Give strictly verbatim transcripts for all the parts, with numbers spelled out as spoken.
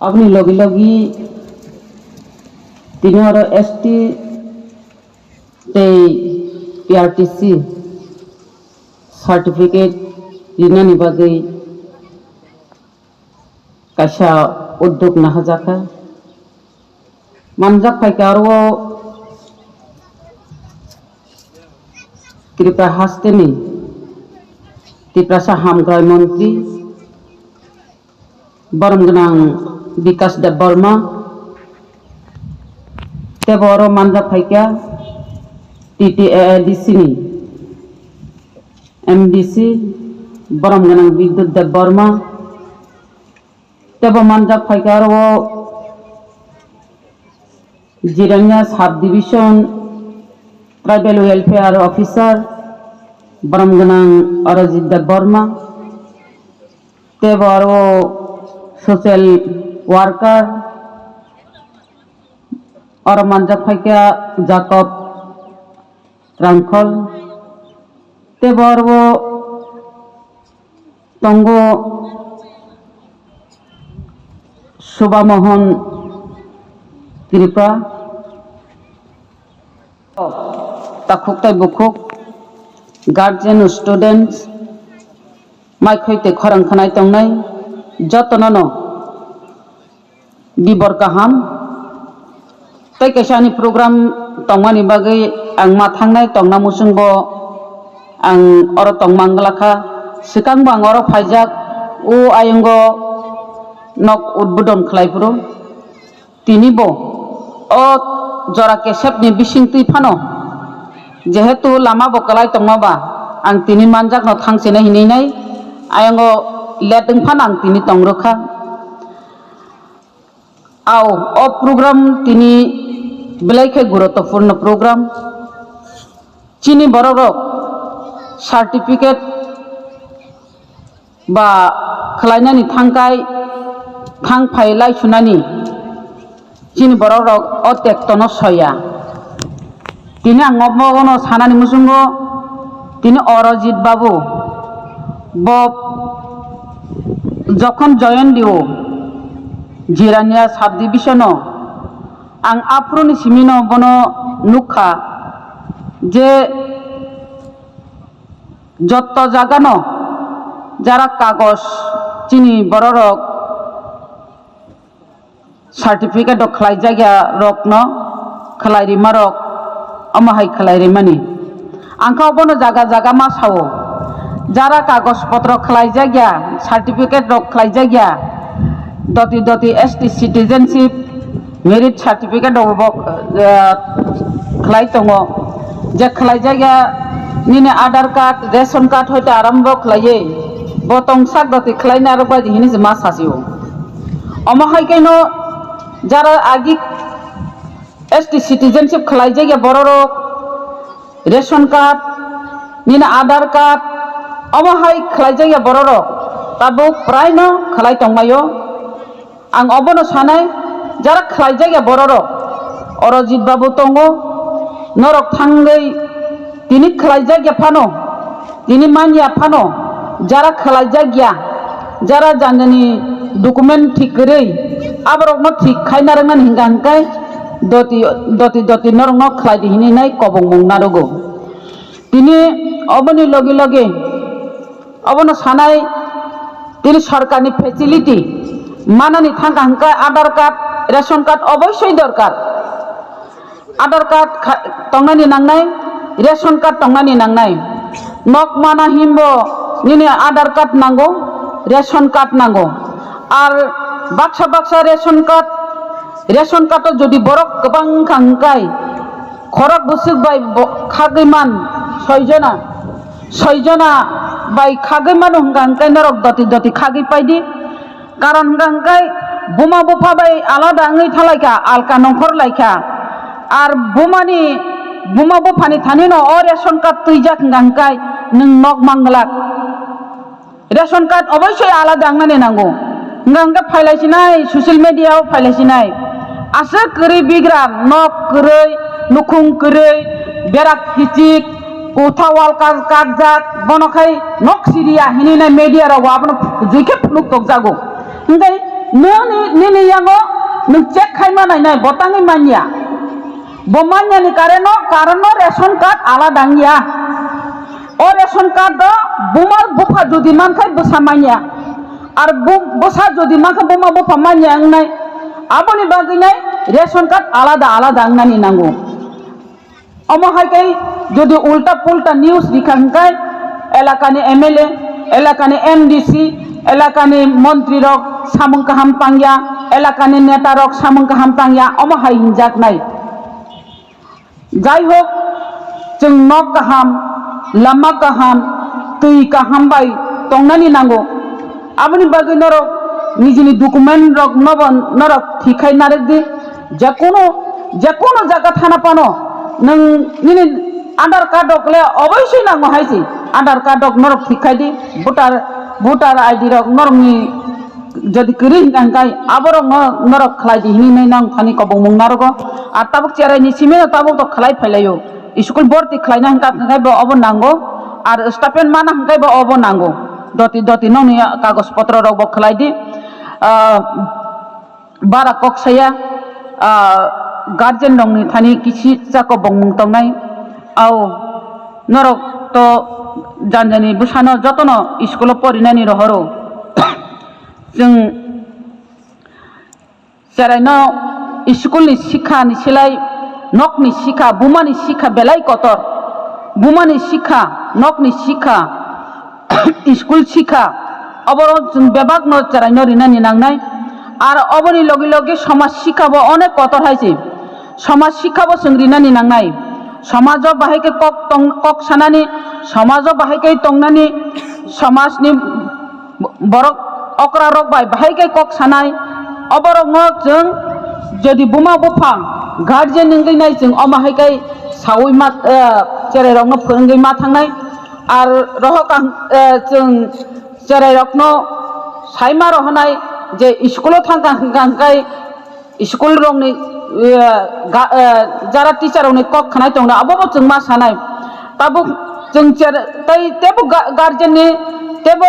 Aboni logi logi tini oro S T tei P R T C certificate rinani bagwi kaisa uddog naharjakha. Manjak phaikha aro Tripura hasteni Tiprasa hamkrai montri borom gwnang Bikash Debbarma, tei bo oro manjak phaikha T T A A D C ni M D C borom gwnang Bidyut Debbarma, tei bo manjak phaikha aro Jirania Sub Division Tribal Welfare Officer borom gwnang Arajit Debbarma, tei bo aro social worker oro manjak phaikha Jacob Rangkhol, tei bo aro tongo Subha Mohan Tripura. Takhuk tei bukhuk, guardian, students, maikhoi tei khorang khnai tongnai jotono no bibor kaham. Tei kaisa ani program tongmani bagwi ang ma thangnai tongna muchungbo ang oro tongmang glakha. Swkangbo ang oro phaijak, o ayungo nok udbodon khlai phuru. Tini bo o jora kesepni bisingtwi phano, jehetu lama bo kwlai tongma ba, ang tini manjakno thangchina hinwi nai, ayungo let wng phano ang tini tong rwkha. Ao, o program tini belai khe guruttopurno program. Chini borok rok certificate ba khlainani thangkai thang phai lai sunani chini borok rok o tektono soya. Tini ang omogono sanani muchungo tini Arajit babu bo jokhon joyon dio Jirania sub division o ang aphuruni simino bono nukha je jotto jagano jara kagoj chini bororok certificate rok khlaijakya rokno khlai rima rok omo hai khlai rimani. Ang kha obono jaga jaga ma sao, jara kagoj potro khlaijakya, certificate rok khlaijakya, doti doti S T citizenship, merit certificate rok bo, eh, khlai tongo. Je khlaijakya nini Aadhaar card, ration card hoite arambo khlaiwi bo tongsak doti khlaina rok bai hini se ma sasio. Omo hai khe no jara agi S T citizenship khlaijakya bororok, ration card, nini Aadhaar card, omo hai khlaijakya bororok tabuk praino khlai tongmaio. Ang obono sanai, jara khlaijakya bororok, Arajit babu tongo, norok thangwi tini khlaijakya phano, tini manya phano, jara khlaijakya, jara janjani document thik kwrwi, aborokno thik khaina rwngnani hwnkha hwnkhe doti, doti, doti norokno khlai di hinwi nai kobongmung narwgo. Tini oboni logi logi obono sanai, tini sorkarni facility manani thangkha hwnkhe Aadhaar card, ration card oboisoi dorkar. Aadhaar card kha-, tongnani nangnai, ration card tongnani nangnai. Nok mana himbo nini Aadhaar card nango, ration card nango. Ar baksa baksa ration card, ration card o jodi borok kwbang wngkha hwnkhe, khorok bwswk bai bo-, khagwi man soi jona, soi jona bai khagwi mano hwnkha hwnkhe norok doti doti khagwi paidi. Karon hwnkha hwnkhe buma bupha bai alada wngwi thalaikha, alka nongkhor laikha. Ar bumani, buma buphani thanino o ration card twijak hwnkha hwnkhe nwng nok manglak. Ration card oboisoi alada wngnani nango. Hwnkha hwnkhe phailai sinai, social media o phailai sinai. Aswk kwrwi bigra, nok kwrwi, nukhung kwrwi, berak kichik, kotha wal kar-, karjak, bono khai nok siriya hinwi nai media rok abono jui khe phunuk tokjago. Hwnkhe Nini, nini yago nwng check khai manai nai, bo tangwi manya. Bo manya ni kareno, karono ration card alada wngya. O ration card do buma bupha jodi mankhai bwsa manya. Ar bu-, bwsa jodi mankhai buma bupha manya wngnai. Aboni bagwi nai ration card alada alada wngnani nango. Omo hai khe jodi ulta pulta news rikha hwnkhe elakani M L A, elakani M D C, elakani montri rok samung kaham tangya, elakani neta rok samung kaham tangya, omo hai hinjaknai. Jai hok, chwng nok kaham, lama kaham, twi kaham bai tongnani nango. Aboni bagwi norok nijini document rok nobo norok thik khai narwk di. Jekono, jekono jaga thana phano nwng nini Aadhaar card rok le oboisoi nango hai se. Aadhaar card rok norok thik khai di, voter, voter I D rok norokni jodi kwrwi hwnkha hwnkhe aborokno norok khlai di hinwi nai nang thani kobongmung narwgo. Ar tabuk cherai ni simi no tabuk to khlai phailaio. School borti khlaina hwnkha hwnkhe bo obo nango. Ar stipend mana hwnkhe bo obo nango. Doti doti nokni kagoj potro rok bo khlai di. Ah, bara kok saya, ah, guardian rokni thani kisi chako bongmung tongnai. Au, norok to janjani bwsano jotono school o porinani rohoro. Chwng cheraino school ni sikha ni silai nokni sikha, bumani sikha belai kotor. Bumani sikha, nokni sikha, school sikha, oborok chwng bebakno cheraino rinani nangnai. Ar oboni logi logi somaj sikha bo onek kotor hai se. Somaj sikha bo chwng rinani nangnai. Somajo bahai khe kok tong, kok sanani, somajo bahai khe tongnani, somajni borok okra rok bai bahai khe kok sanai, oborokno chwng jodi buma bupha guardian wngwi nai chwng omo hai khe saui ma, eh, cherai rokno phwrwngwi ma thangnai. Ar rohok ang, eh, chwng cherai rokno sai ma rohonai je school o thang kha hwnkha hwnkhe school rokni, eh, ga-, eh, jara teacher rokni kok khanai tongna abo bo chwng ma sanai. Tabuk chwng cher-, tei tebo ga-, guardian ni tebo,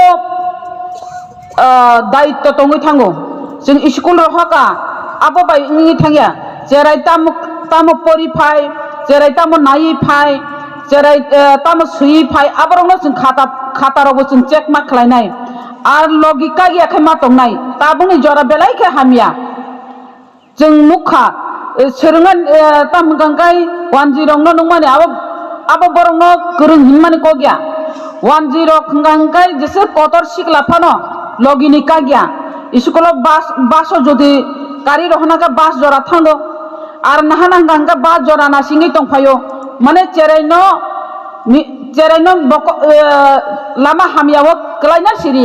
ah, daitto tongwi thango. Chwng school rohokha abo bai wngwi thangya. Cherai tamo, tamo pori phai, cherai tamo naiwi phai, cherai, eh, tamo swiwi phai, aborokno chwng khata, khata rokbo chwng check ma khlainai. Ar logi kagya khe ma tongnai. Tabukni jora belai khe hamya. Chwng nukha, eh, swrwngna, eh, tam hwnkha hwnkhe wanjwi rokno nukmani abo, abo borokno kwrwng hinmani kok ya. Wanjwi rok hwnkha hwnkhe jesa kotor sikla phano logini kak ya. School o bus, bus o jodi gari rok hwnakhe bus jora thango. Ar nahana hwnkha hwnkhe bus jora nasingwi tongphaio. Mane cheraino ni, cheraino boko, eh, lama hamya o kwlaina siri.